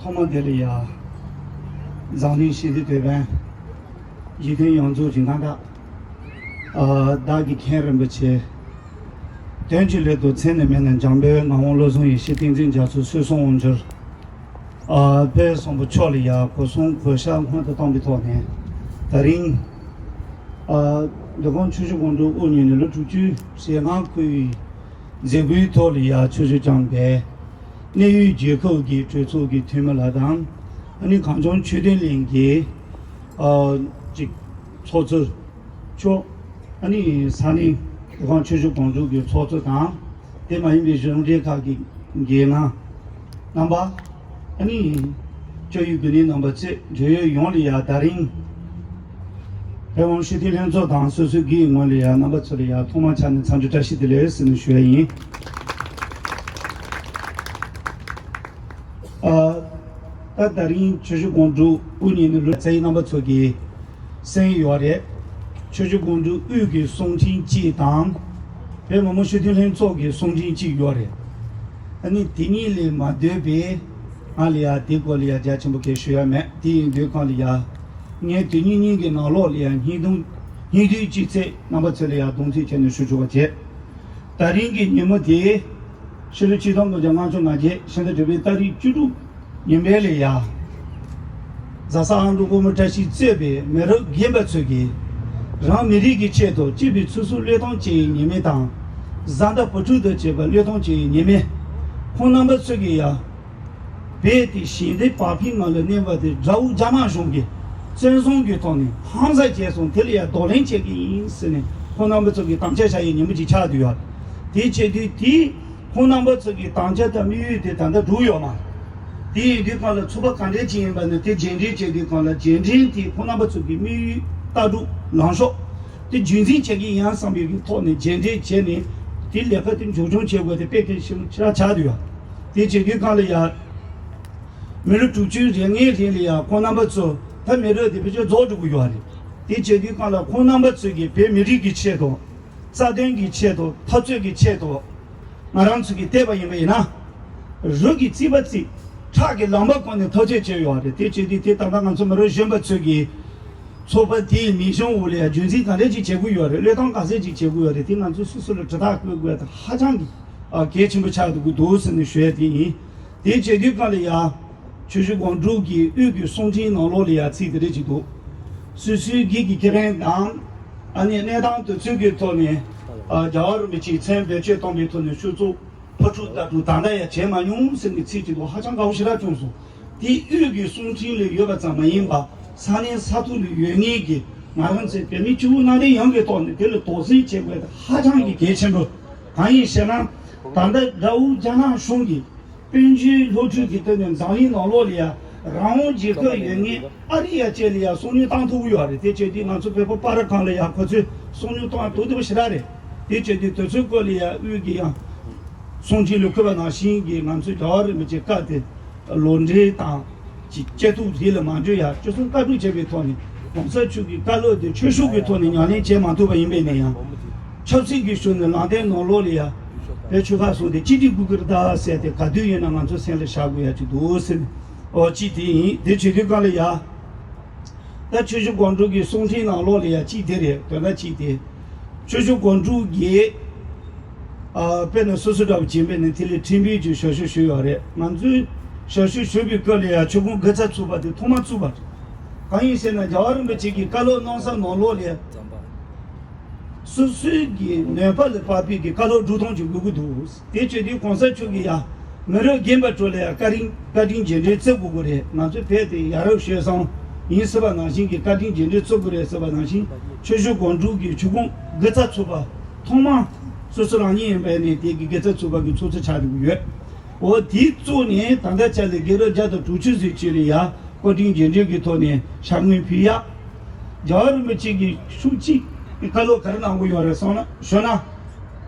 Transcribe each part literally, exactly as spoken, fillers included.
ཐོག་མ་དེ་ལ་ཡ། འཛམ་གླིང་ཞི་བདེ་དོད་པའི་འཇིག་རྟེན་ཡོངས་རྫོགས་ཀྱི་མངའ་བདག་ཨ། བདག་གི་མཁན་རིན་པོ་ཆེ། དོན་གྱི་སླད་དུ་མཚན་ནི་མེད་ན་འཇམ་དཔལ་ངག་དབང་བློ་བཟང་ཡེ་ཤེས་བསྟན་འཛིན་རྒྱ་མཚོ་སྲོལ་གསུམ་དབང་སྒྱུར། ཨ། དཔལ་བཟང་པོ་མཆོག་ལ་ཡ་གུས་གསུང་གུས་ཕྱག་སྔོན་དུ་བཏང་པའི་ཐོག་ནས། ད་རིང་། ཨ། འདི་གོང་ཆུ་བཞི་སྒང་དྲུག་དབུ་བརྙེས་ནས་ལོ་དྲུག་ཅུ་ཞེ་ལྔ་འཁོར་བའི་མཛད་སྒོའི་ཐོག་ལ་ཡ་ཆོས་ཞུ་བསྐྱངས་པའི་གནས་ཡུལ་རྒྱལ་ཁབ་ཀྱི་གྲོས་ཚོགས་ཀྱི་འཐུས་མི་ལགས་དང་། ཨ་ནི་གངས་ལྗོངས་ཆོས་ལྡན་གླིང་གི་ཨ། ཅིག་ཚོགས་གཙོ་མཆོག་ཨ་ནི་ས་གནས་འདི་གོང་ཆུ་བཞི་སྒང་དྲུག་གི་ཚོགས་གཙོ་དང་། དེ་མ་ཡིན་པའི་གཞུང་འབྲེལ་ཁག་གི་འགན་ལྔ་རྣམ་པ། ཨ་ནི་སྐྱབས་ཡུལ་དགོན་གནས་རྣམ་པ་བཅས་འབྲེལ་ཡོད་ཡོངས་ལ་ཡ་ད་རིང་བོད་དབང་ཤེས་ལྡན་ལྷན་ཚོགས་དང་སོ་སོའི་སྒེར་ངོས་ལ་ཡ་རྣམ་པ་ཚོ་ལ་ཡ་ཐོག་མ་ཆ་ནས་འཚམས་འདྲི་བཀྲ་ཤིས་བདེ་ལེགས་ཟེར་ནས་ཞུ་ཡ་ཡིན། ཨ། ད་ད་རིང་ཆུ་བཞི་སྒང་དྲུག་དབུ་བརྙེས་ནས་ལོ་ཙཱ་ཡི་རྣམ་པ་ཚོ་གིས་གསན་ཡོད་རེད། ཆུ་བཞི་སྒང་དྲུག་དབུས་ཀྱི་གསུང་འཕྲིན་གཅིག་དང་། བོད་མི་མང་སྤྱི་འཐུས་ལྷན་ཚོགས་ཀྱི་གསུང་འཕྲིན་གཅིག་ཡོད་རེད། ཨ་ནི་དེ་གཉིས་ལས་མ་ལྡོག་པའི་ང་ལ་ཡ་དེ་སྐོར་ལ་ཡ་རྒྱ་ཆེན་པོ་གས་ཞུ་ཡ་མེད། དེ་ཡིན་དུས་གང་ལ་ཡ། ངས་དེ་གཉིས་གཉིས་ཀྱི་ནང་ལོགས་ལ་ཡ་སྙིང་དུང་སྙིང་བསྡུས་ཅིག་ཚེ་རྣམ་པ་ཚོ་ལ་ཡ་གདུང་ཚིག་བྱས་ནས་ཞུ་ཆོག་པ་བྱས། ད་རིང་གི་ཉིན་མོ་དེ། ཕྱི་ལོ་ཆིག་སྟོང་དགུ་བརྒྱ་ལྔ་བཅུ་ང་བརྒྱད་ཕྱི་ཟླ་དྲུག་པའི་ཏ་རིག་བཅུ་དྲུག་ཉིན་པའི་ལ་ཡ། རྫ་ས་ཨ་འབྲུག་སྒོར་མོ་བཀྲ་ཤིས་གཙོས་པའི་མི་རབས་རྒན་པ་ཚོས་ཀྱིས། རང་མི་རིགས་ཀྱི་ཆེད་དུ་གཅིག་པའི་ཚུགས་གསོའི་བློས་གཏོང་བྱེད་ཡའི་ཉི་མ་དང་། བཟའ་ཟླ་བུ་ཕྲུག་ཏུ་བྱེད་པར་བློས་གཏོང་བྱེད་ཡའི་ཉི་མ། ཁོང་རྣམ་པ་ཚོས་ཀྱིས་ཡ། རྦད་དེ་ཞི་བདེ་བག་ཕེབས་ངང་ལ་གནས་པ་དེ་དགྲ་བོ་རྒྱ་དམར་གཞུང་གིས་བཙན་བཟུང་གི་ཐོག་ནས་ཧམ་ཟ་བྱས་སོང་། དེ་ལ་ཡང་གདོང་ལེན་བྱེད་ཀྱི་ཡིན་ཟེར་ནས་ཁོང་རྣམ་པ་ཚོ་གིས་དམ་བཅའ་བཞག་ཡའི་ཉིན་མོ་ཅིག་ཆགས་བསྡད་ཡོད། དེ་བྱེད་དུས་དེ་ཁོང་རྣམ་པ་ཚོ་གི་དམ་བཅའ་དང་དམིགས་ཡུལ་དེ་ད་ལྟ་འགྲུབ་ཡོད་མ་རེད། དེ་ཡིན་དུས་གང་ལ་ཚོགས་པ་ག་འདྲས་ཅིག་ཡིན་པ་ནི་དེ་རྗེས་འབྲེལ་བྱེད་དུས་གང་ལ་རྗེས་འབྲེལ་དེ་ཁོང་རྣམ་པ་ཚོ་གི་དམིགས་ཡུལ་ལྟ་གྲུབ་ལངས་ཕྱོགས་དེ་རྒྱུན་འཛིན་བྱེད་ཀྱི་ཡིན་བསམ་པའི་གི་ཐོག་ནས་རྗེས་འབྲེལ་བྱས་ནས་དེ་ལས་ཀ་དེ་མཇུག་སྐྱོང་བྱེད་དགོས་དེ་དཔེ་གལ་ཆེན་པོ་ཆགས་ཆགས་བསྡད་ཡོད། དེ་བྱེད་དུས་གང་ལ་ཡ། མི་ལོ་དྲུག་ཅུའི་རིང་ངའི་རིང་ལ་ཡ་ཁོང་རྣམ་པ་ཚོ་ད་མི་རབས་དེ་བེད་སྤྱོད་རྫོགས་འགྲོ་གི་ཡོད་རེད། དེ་བྱེད་དུས་གང་ལ་ཁོང་རྣམ་པ་ཚོས་ཀྱི་བོད་མི་རིགས་ཀྱི་ཆེད་དུ། རྩ་དོན་གྱི་ཆེད་དུ་འཐབ་རྩོད་ཀྱི་ཆེད་དུ། ང་རང་ཚོ་གིས་བལྟས་པ་ཡིན་པ་ཡིན་ན། རུ་གི་རྩིས་པ་རྩིས། ཁྲག་གི་ལམ་པ་བསྐོར་ནས་འཐབ་རྩོད་བྱས་ཡོད་རེད། དེ་བྱེད་དུས་དེ་ད་ལྟ་ང་ཚོ་མི་རབས་གཞོན་པ་ཚོས་ཀྱི། ཚོགས་པ་དེའི་མིང་གཞུང་འོག་ལ་ཡ་རྒྱུན་འཛིན་ག་འདྲས་ཅིག་བྱེད་དགོས་ཡོད་རེད། བློས་གཏོང་ག་ཚད་ཅིག་བྱེད་དགོས་ཡོད་རེད། དེ་ང་ཚོ་སོ་སོ་ལ་དྲི་རྟགས་བཀོད་དགོས་ཡ་དེ་ཧ་ཅང་གི་ཨ་གལ་ཆེན་པོ་ཆགས་འདུག་གི་འདུག་ཟེར་ནས་ཞུ་ཡ་དེ་ཡིན། དེ་བྱེད་དུས་གང་ལ་ཡ། ཆུ་བཞི་སྒང་དྲུག་གི་དབུས་ཀྱི་གསུང་འཕྲིན་ནང་ལོགས་ལ་ཡ་ཚིག་དེ་འདྲས་ཅིག་འདུག་སོ་སོའི་སྒེར་གྱི་ཁེ་ཕན་དང་། ཨ་ནི་གནས་སྟངས་དུས་ཚོད་ཀྱི་ཐོག་ནས། ཨ་རྒྱལ་བ་རིན་པོ་ཆེའི་མཚན་བེད་སྤྱོད་གཏོང་བའི་ཐོག་ནས་ཆོས་ཚོགས་ཕར་འཁྲུག་ལྟ་འཁྲུག་ད་ལྟ་ཡང་བྱས་མ་མྱོང་ཟེར་ནས་ཚིག་ཅིག་འདུག་ཧ་ཅང་དགའ་བོ་ཞེ་དྲག་བྱུང་སོང་། དེ་དབུས་ཀྱི་གསུང་འཕྲིན་ལ་ཡོད་པ་ཙམ་མ་ཡིན་པ་ས་གནས་ས་ཐོག་ལ་ཡོད་མཁན་གྱི་ང་རང་ཚོའི་བོད་མི་སྤྱི་བོ་གནམ་བསྟན་ཡོངས་ཀྱི་ཐོག་ནས་དེ་ལ་དོགས་ཟོན་བྱེད་དགོས་དེ་ཧ་ཅང་གི་གལ་ཆེན་པོ། གང་ཡིན་ཟེར་ན། ད་ལྟ་དགྲ་བོ་རྒྱ་ནག་གཞུང་གིས། དཔོན་ཆེན་སློབ་ཕྲུག་གི་སྟེང་ནས་འཛམ་གླིང་ནང་ལོགས་ལ་ཡ་རང་དབང་རྒྱལ་ཁབ་ཡོད་ངེས་ཨ་རི་ཡ་བཅས་ལ་ཡ་སོ་ཉུལ་བཏང་ཐུབ་ཀྱི་ཡོད་རེད། དེ་བྱས་དུས་ང་ཚོ་བོད་པ་པར་ཁང་ལ་ཡ་ཁོ་ཚོས་སོ་ཉུལ་བཏང་ཡ་དོ་བདེ་པོ་ཞེ་དྲག་རེད། དེ་བྱས་དུས་དེ་ཚོའི་སྐོར་ལ་ཡ་དབུས་ཀྱི་ཡང་གསུང་ཆོས་ལ་གུས་པ་ནང་བཞིན་གྱི་ང་ཚོའི་རྒྱལ་བ་རིན་པོ་ཆེ་བཀའ་དེ་ལོ་འབྲེལ་དང་། ཅིག་བཅད་ཐུབ་རིགས་ལ་མ་འགྲོ་ཡ་སྤྱི་སྲུང་བཀའ་སྒྲུབ་བྱས་པའི་ཐོག་ནས་གོང་ས་མཆོག་གི་བཀའ་སློབ་དེ་ཆོས་ཕྱོགས་ཀྱི་ཐོག་ནས་ཉམས་ལེན་བྱས་མ་ཐུབ་པ་ཡིན་པས་ན་ཡང་། ཆབ་སྲིད་ཀྱི་ཕྱོགས་ནས་ལངས་སྟེང་ནང་ལོགས་ལ་ཡ་བོད་ཆོལ་ཁ་གསུམ་དེ་གཅིག་སྒྲིལ་དགོས་ཀྱི་རེད་ད་ཟེར་ཏེ་ག་དུས་ཡིན་ན་ང་ཚོ་སེམས་ལ་བཞག་དགོས་ཡ་ཅིག་འདུག་ཟེར་ནས་ཨོ་གཅིག་དེ་ཡིན། དེ་བྱེད་དུས་གང་ལ་ཡ་ད་ཆུ་བཞི་སྒང་དྲུག་གི་གསུང་འཕྲིན་ནང་ལོགས་ལ་ཡ་གཅིག་དེ་རེད། དོན་དག་གཅིག་དེ། ཆུ་བཞི་སྒང་དྲུག་གིས། ཨ་དཔེར་ན་སོ་སོ་འདྲ་བོ་བྱིན་པས་ནི་དེ་ལས་ཁྲིམས་དཔོན་གྱིས་ཞབས་ཞུ་ཞུས་ཡོད་རེད། ང་ཚོས་ཞབས་ཞུ་ཞུས་པའི་སྐབས་ལ་ཡང་ཆུ་ཁོངས་དགུ་རྩ་ཚུགས་པ་དེ་ཐོག་མ་བཙུགས་པ་རེད། གང་ཡིན་ཟེར་ན་རྒྱལ་བ་རིན་པོ་ཆེ་གིས་བཀའ་སློབ་གནང་ས་ནང་ལོགས་ལ་སོ་སོའི་གི་ནུས་པ་ལ་དཔག་པའི་གི་བཀའ་སློབ་སྒྲུབ་སྟངས་ཅིག་དགོས་ཀྱི་འདུག་དེ་བྱེད་དུས་གོང་ས་མཆོག་གིས་ཡང་མི་རབས་རྒན་པ་ཚོ་ལ་ཡང་བཀའ་དྲིན་བཀའ་དྲིན་རྗེས་དྲན་བརྩི་དགོས་ཀྱི་རེད། ང་ཚོ་བོད་དེ་ཡ་རབས་སྤྱོད་བཟང་ཡིན་ཟེར་བ་ནང་བཞིན་གྱི་བཀའ་དྲིན་རྗེས་དྲན་བརྩི་དགོས་རེད་ཟེར་བ་ནང་བཞིན་ཆུ་བཞི་སྒང་དྲུག་གི་ཆུ་ཁོངས་དགུ་རྩ་ཚུགས་པ་ཐོག་མ་སོ་སོ་རང་ཉིད་ཡིན་པ་ནས་དེ་གི་དགེ་རྩ་ཚུགས་པ་གི་ཚོགས་གཙོ་ཆགས་འགྲོ་གི་ཡོད། འོ་དེ་བཙུགས་ནས་ད་ལྟ་ཆ་ལ་དགེ་སློབ་བརྒྱ་དང་དྲུག་ཅུ་ཙམ་ཅིག་ལ་ཡ་བཀའ་དྲིན་རྗེས་དྲན་གྱི་ཐོག་ནས་ཞལ་ངོ་ཕུལ་ཡ། རྒྱལ་བ་རིན་པོ་ཆེ་གིས་ཤུགས་གཅིག་གི་བཀའ་སློབ་ག་རེ་གནང་གི་ཡོད་རེད་སོང་ན་ཞུ་ན།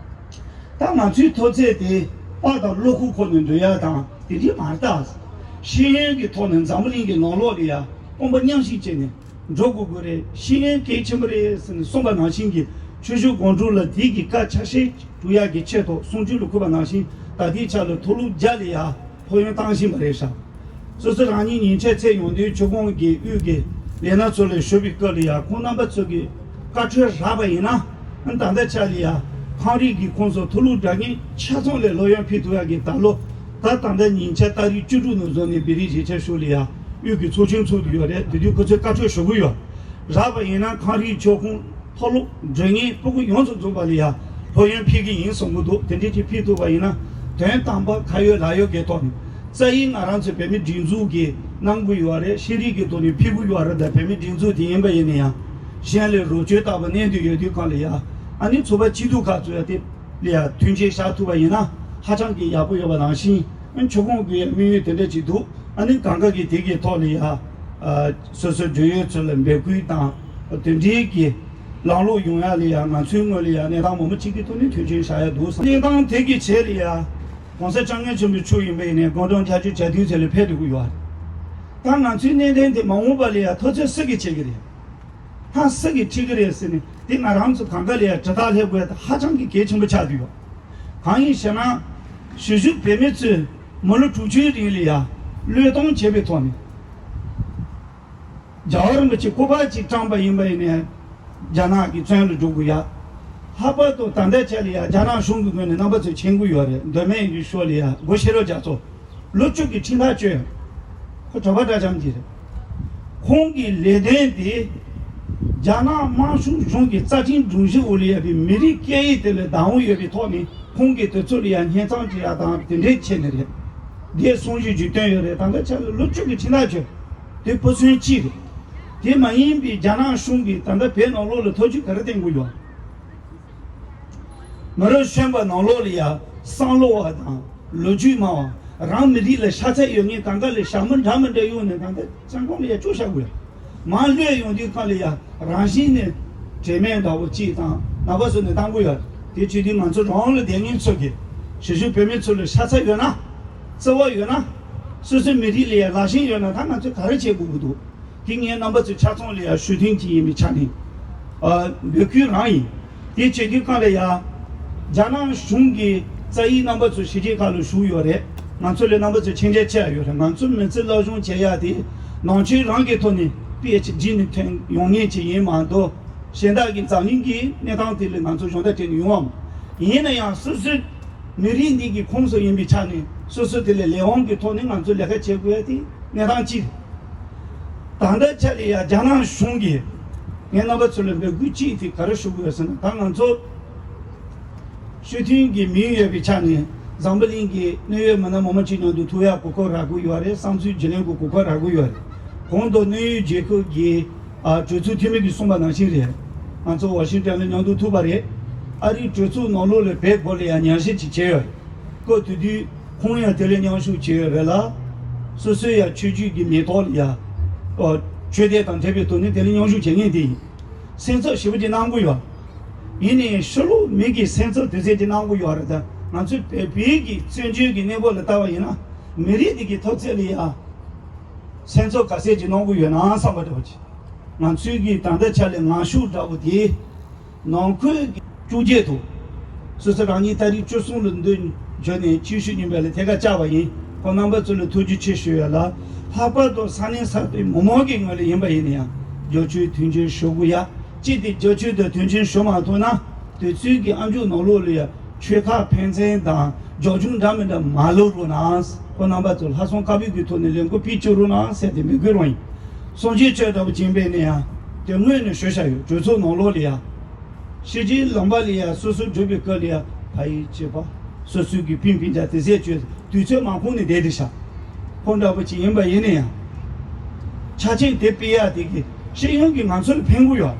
ད་ང་ཚོའི་མཐོ་ཚད་དེ་དཔའ་དང་བློ་ཁོག་ཁོ་ནས་འགྲོ་ཡ་དང་དེ་འདྲའི་མ་རེད་ད། ཤེས་ཡོན་གྱི་ཐོག་ནས་འཛམ་བུ་གླིང་གི་ནང་ལོགས་ལ་ཡ་དཔུང་པ་མཉམ་གཤིབ་བྱས་ནས། འགྲོ་དགོས་ཀྱི་རེད། ཤེས་ཡོན་གལ་ཆེན་པོ་རེད་ཟེར་ནས་གསུངས་པ་ནང་བཞིན་གྱི་ཆུ་བཞི་སྒང་དྲུག་ལ་དེའི་གི་བཀའ་ཆ་ཤས་སྒྲུབ་ཡག་གི་ཆེད་དུ་གསུང་ཆོས་ལ་གུས་པ་ནང་བཞིན་ད་ལྟའི་ཆ་ལ་མཐོ་སློབ་བརྒྱ་ལ་ཡ་ཕབ་ཡོན་བཏང་བཞིན་པ་རེད་ཤག་སོ་སོ་རང་ཉིད་ཉིན་ཆད་ཚེ་ཡོང་དུས་ཆུ་ཁོངས་ཀྱི་དབུས་ཀྱི་ལས་སྣ་ཚོ་ལ་ཞུགས་པའི་སྐབས་ལ་ཡང་ཁོང་རྣམ་པ་ཚོ་གི་བཀའ་འཁྲོལ་རག་པ་ཡིན་ན། ད་ལྟ་ཆ་ལ་ཡང་ཁང་རིགས་ཀྱི་ཁོངས་སུ་མཐོ་ལུགས་འདྲ་མིན་ཆ་ཚང་ལས་སློབ་ཡོན་ཕུལ་ཐུབ་ཡག་གི་ད་ལོ། ད་ད་ལྟ་ཉིན་ཆད་ཏ་རིག་བཅུ་དྲུག་ནས་བཟུང་ནས་བོད་རིགས་གཞིས་ཆགས་ཤོག་ལ་ཡང་དབུས་ཀྱི་ཚོགས་ཆུང་ཚུགས་ཀྱི་ཡོད་རེད། དེ་དུས་ཁོ་ཚོས་བཀའ་འཁྲོལ་ཞུ་གི་ཡོད། རག་པ་ཡིན་ན་ཁང་རིགས་ཆུ་ཁོངས་མཐོ་སློབ་འབྲིང་ངེས་སྤུ་གུ་ཡོངས་སུ་འཛོམས་པ་ལ་ཡང་སློབ་ཡོན་ཕུལ་གྱི་ཡིན་གསུང་གི་འདུག་དེ་འདྲས་ཅིག་ཕུལ་ཐུབ་པ་ཡིན་ན་དོན་དམ་པ་ཁ་ཡོད་ལག་ཡོད་ཀྱི་ཐོག་ནས་རྩ་ཡིག་ང་རང་ཚོའི་བོད་མིའི་སྒྲིག་འཛུགས་ཀྱིས་གནང་གི་ཡོད་རེད། ཤེས་རིག་གི་ཐོག་ནས་ཕུལ་གྱི་ཡོད་རེད། ད་བོད་མིའི་སྒྲིག་འཛུགས་དེ་ཡིན་པ་ཡིན་ན་ཡང་གཞན་ལ་རོགས་སྐྱོར་ལྟ་བུ་གནང་འདོད་ཡོད་དུས་གང་ལ་ཡང་ཨ་ནི་ཚོགས་པ་སྐྱིད་སྡུག་ཁག་ཚོ་ཡང་དེ་ལ་ཡང་མཐུན་རྐྱེན་བཞག་ཐུབ་པ་ཡིན་ན་ཧ་ཅང་གི་ཡག་པོ་ཡོད་པ་ནང་བཞིན། ཆུ་ཁོངས་ཀྱི་དམིགས་ཡུལ་དེ་འདྲ་ཅིག་འདུག་ཨ་ནི་གང་ག་གི་དེ་གི་ཐོག་ལ་ཡ། ཨ། སོ་སོའི་འབྲེལ་ཡོད་ཚོ་ལ་འབོད་སྐུལ་དང་། དེ་འདྲའི་གི་ལམ་ལུགས་ཡོང་ཡ་ལ་ཡ་ང་ཚོའི་ངོས་ལ་ཡ་གནས་སྟངས་མང་པོ་ཅིག་གི་ཐོག་ནས་མཐུན་རྐྱེན་བཞག་ཡ་འདུག་གནས་སྟངས་དེ་གི་ཆེད་ལ་ཡ། ༸གོང་ས་༸སྐྱབས་མགོན་ཆེན་པོ་མཆོག་ཡིན་པ་ཡིན་ནའི་དགུང་གྲངས་བརྒྱད་ཅུ་གྱ་བདུན་ཚེ་ལ་ཕེབས་འགྲོ་གི་ཡོད་རེད། ད་ང་ཚོའི་གནད་དོན་དེ་མ་འོངས་པ་ལ་ཡ་ཐུགས་ཚོད་སུ་གིས་བྱེད་ཀྱི་རེད། ཧ་སི་གི་ཁྲིད་ཀྱི་རེད་ཟེར་ནས་དེ་ང་རང་ཚོ་གང་ག་ལ་ཡང་དྲི་རྟགས་སླེབས་དགོས་ཡ་དེ་ཧ་ཅང་གི་གལ་ཆེན་པོ་ཆགས་བསྡད་ཡོད། གང་ཡིན་ཞེ་ན། གཞིས་བཞུགས་བོད་མི་ཚོས་མི་ལོ་དྲུག་ཅུའི་རིང་ལ་ཡ་བློས་གཏོང་བྱས་པའི་ཐོག་ནས། རྒྱལ་བ་རིན་པོ་ཆེ་སྐུ་པར་ཅིག་བཀྲམ་པ་ཡིན་པ་ཡིན་ནའི་རྒྱ་ནག་གི་བཙོན་ལ་འཇུག་དགོས་ཡ། ལྷག་པར་དུ་ད་ལྟའི་ཆ་ལ་ཡ་རྒྱ་ནག་གཞུང་གི་ངོས་ནས་རྣམ་པ་ཚོས་མཁྱེན་གྱི་ཡོད་རེད། མདོ་སྨད་ཀྱི་ཕྱོགས་ལ་ཡ་སྒོ་ཤེས་རབ་རྒྱ་མཚོ། ལོ་བཅུ་གི་ཁྲིམས་ཐག་གཅོད། ཁོ་གྲྭ་པ་འདྲ་ཙམ་གྱི་རེད། ཁོང་གི་ལས་དོན་དེ། རྒྱ་ནག་དམར་ཤོག་གཞུང་གི་རྩ་ཁྲིམས་སྒྲོམ་གཞི་འོག་ལ་ཡོད་པའི་མི་རིགས་སྐད་ཡིག་དེ་ལ་བདག་དབང་ཡོད་པའི་ཐོག་ནས་ཁོང་གིས་དེ་ཚོ་ལ་ཡང་སྙན་སེང་བྱེད་ཡག་དང་དེ་འདྲའི་ཆེད་ནས་རེད། དེའི་གསུང་བཤད་ཅིག་བཏོན་ཡོད་རེད། ད་ལྟ་ཆ་ལ་ལོ་བཅུ་གི་ཁྲིམས་ཐག་གཅོད། དེ་ཕོ་མཚན་གཅིག་རེད། དེ་མ་ཡིན་པའི་རྒྱ་ནག་གཞུང་གིས་ད་ལྟ་བོད་ནང་ལོགས་ལ་ཐབས་ཇུས་ག་རེ་བསྟན་གྱི་ཡོད། མི་རབས་གཞོན་པ་ནང་ལོགས་ལ་ཡང་བསམ་བློ་བ་དང་ལོ་རྒྱུས་སྨྲ་བ། རང་མི་རིགས་ལ་ཤ་ཚ་ཡོད་མཁན་གང་ག་ལ་ཞྭ་མོ་འདྲ་མི་འདྲ་གཡུགས་ནས་གང་ག་བཙོན་ཁང་ལ་ཡང་བཅུག་བཞག་དགོས། མར་གློད་ཡོང་དུས་སྐབས་ལ་ཡང་རང་བཞིན་ནས་དྲན་མེད་འདྲ་བོ་གཅིག་དང་ནག་པ་བཟོས་ནས་བཏང་དགོས་ཡོད། དེ་བྱེད་དུས་ང་ཚོ་རང་ལ་བསྡད་མཁན་ཚོ་གིས་གཞིས་བཞུགས་བོད་མི་ཚོ་ལ་ཤ་ཚ་ཡོད་ན། བརྩེ་བ་ཡོད་ན། སོ་སོའི་མི་རིགས་ལ་ཡང་ལ་ཞེན་ཡོད་ན་ད་ང་ཚོས་ག་རེ་བྱེད་དགོས་ཀྱི་འདུག་དེ་ངས་རྣམ་པ་ཚོའི་ཆ་ཚང་ལ་ཡང་ཞུ་འདུན་གྱི་ཡིན་པའི་ཆ་ནས། ཨ། འབོད་སྐུལ་རང་ཡིན། དེ་བྱེད་དུས་སྒང་ལ་ཡང་། རྒྱ་ནག་གཞུང་གི་རྩ་ཡིག་རྣམ་པ་ཚོ་ཕྱི་རྒྱལ་ཁག་ལ་ཞུགས་ཡོད་རེད། ང་ཚོ་ལས་རྣམ་པ་ཚོས་མཁྱེན་རྒྱ་ཆེ་བ་ཡོད་རེད། ང་ཚོ་མི་ཚེ་སླར་གསོ་བྱེད་ཡག་དེ་ནང་ཆོས་རང་གི་ཐོག་ནས་པི་ཨེཆ་ཌི་ནས་ཐོན་ཡོང་མཁན་ཅིག་ཡིན་མ་གཏོགས། གཞན་དག་གི་འཛམ་གླིང་གི་གནས་སྟངས་དེ་ལ་ང་ཚོ་སྦྱོང་བརྡར་སྤྲད་ནས་ཡོང་བ་མ། ཡིན་ན་ཡང་སོ་སོའི་མི་རིགས་འདི་གི་ཁོངས་སུ་ཡིན་པའི་ཆ་ནས་སོ་སོ་དེ་ལ་ལས་དབང་གི་ཐོག་ནས་ང་ཚོ་ལས་ཀ་བྱེད་དགོས་ཡ་དེ་གནས་སྟངས་གཅིག་ད་ལྟ་ཆ་ལ་ཡ་རྒྱ་ནག་གཞུང་གིས་ངས་རྣམ་པ་ཚོ་ལ་འབོད་སྐུལ་གཅིག་དེ་ག་རེ་ཞུ་དགོས་ཟེར་ན། ད་ང་ཚོ་སྤྱི་མཐུན་གྱི་མིང་ཡོད་པའི་ཆ་ནས་འཛམ་བུ་གླིང་གི་གནད་ཡོད་མི་སྣ་མང་པོ་ཅིག་མཉམ་དུ་ཐུག་ཡ་གོ་སྐབས་རག་གི་ཡོད་རེད། བསམ་ཚུལ་བརྗེ་ལེན་གྱི་གོ་སྐབས་རག་གི་ཡོད་རེད། གོང་དུ་གནད་ཡོད་རྒྱལ་ཁབ་ཀྱི་ཨ་གྲོས་ཚོགས་འཐུས་མི་གིས་གསུངས་པ་ནང་བཞིན་རེད། ང་ཚོ་ཝ་ཤིང་ཊོན་ལ་མཉམ་དུ་ཐུག་པ་རེད། ཨ་རིའི་གྲོས་ཚོགས་ནང་ལོགས་ལ་བོད་སྐོར་ལ་ཡང་ཉམས་ཞིབ་ཅིག་བྱས་ཡོད་རེད། སྐབས་དེ་དུས་ཁོང་ཡང་དེ་ལ་མཉམ་ཞུགས་བྱས་ཡོད་རེད་ལ། སོ་སོའི་ཡང་ཆོས་བརྒྱུད་ཀྱི་མེ་ཏོག་ལ་ཡང་ཨོ་ཆོས་དད་དང་འབྲེལ་བའི་ཐོག་ནས་དེ་ལ་མཉམ་ཞུགས་བྱེད་མཁན་དེ་ཡིན། སེམས་འཚབ་ཞེ་པོ་ཅིག་གནང་གི་ཡོད། ཡིན་ནའི་ཕྱི་ལོགས་མི་གིས་སེམས་འཚབ་དེ་ཚད་ཅིག་གནང་གི་ཡོད་རེད། ད་ང་ཚོའི་བོད་པའི་གི་བཙན་བྱོལ་གྱི་གནས་བབ་ལ་ལྟ་བ་ཡིན་ན་མི་རིགས་དེ་གི་འཐབ་རྩོད་ལ་ཡང་སེམས་འཚབ་ག་ཚད་ཅིག་གནང་གི་ཡོད་ན་བསམ་པ་འདྲ་བོ་ཅིག་ང་ཚོའི་གི་ད་ལྟ་ཆ་ལ་ངང་ཤུགས་འདྲ་བོ་དེ། ནང་ཁུལ་གྱི་བཅོས་བསྒྱུར་དུ། སོ་སོ་རང་ཉིད་ཏ་རིག་བཅུ་གསུམ་ལ་འདུ་འབྱོར་ནས་ཆོས་ཞུ་སྙིང་པོ་ལ་ཐད་ཀར་བཅར་བ་ཡིན། ཁོང་རྣམ་པ་ཚོ་ལ་ཐུགས་རྗེ་ཆེ་ཞུ་ཡ་ལ། ལྷག་པར་དུ་ས་གནས་ས་ཁུལ་མི་མང་གི་ངོས་ལ་ཡིན་པ་ཡིན་ན་ཡང་རྒྱབ་སྐྱོར་མཐུན་འགྱུར་ཞུ་དགོས་ཡ། གཅིག་དེ་རྒྱབ་སྐྱོར་དང་མཐུན་འགྱུར་ཞུ་མ་ཐུབ་ན། དུས་ཚོད་ཀྱི་ཨ་མཆོག་ནང་ལོགས་ལ་ཡ་ཆོལ་ཁ་འཕེན་བཙན་དང་རྒྱབ་ལྗོངས་འདྲ་མི་འདྲ་མ་ལོག་རོགས་གནང་། ཁོང་རྣམ་པ་ཚོ་ལྷག་བསམ་དཀར་པོའི་གི་ཐོག་ནས་ལས་འགུལ་སྤེལ་བཅུག་རོགས་གནང་ཟེར་ཏེ་འབོད་སྐུལ་རང་ཡིན། གསུང་ཆོས་ཆོས་འདྲ་བོ་བྱིན་པས་ནས་ཡང་དོན་དངོས་ནས་ཞུ་བྱ་ཡོད། གྲོས་ཚོགས་ནང་ལོགས་ལ་ཡ། ཕྱི་རྒྱལ་ལམ་པ་ལ་ཡ་སོ་སོ་སྒྲུབ་པའི་སྐབས་ལ་ཡ་ཕ་ཡི་བྱེད་པ། སོ་སོའི་གི་སྤུན་སྤུན་ཀྱག་དེ་ཟས་བཅོས་དུས་ཚོད་མ་ཁོང་ནས་བསྡད་དེ་ཤག་ཁོང་འདྲ་པོ་ཅིག་ཡིན་པ་ཡིན་ན་ཡང་། ཆ་རྐྱེན་དེ་སྤེལ་ཡ་དེ་གི་སྤྱི་ཡོངས་ཀྱི་ང་ཚོ་ལ་ཕན་གི་ཡོད།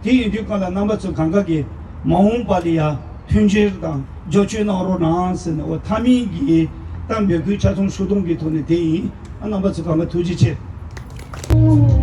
དེ་ཡིན་དུས་གང་ལ་རྣམ་པ་ཚོ་གང་ག་གི་མ་འོངས་པ་ལ་ཡ་མཐུན་འགྱུར་དང་རྒྱབ་སྐྱོར་གནང་རོགས་གནང་ཟེར་ནས་འོ་མཐའ་མའི་གི་ད་འབོད་སྐུལ་ཆ་ཚང་ཞུ་སྟངས་ཀྱི་ཐོག་ནས་དེ་ཡིན། ཨ་རྣམ་པ་ཚོ་གང་ག་ཐུགས་རྗེ་ཆེ།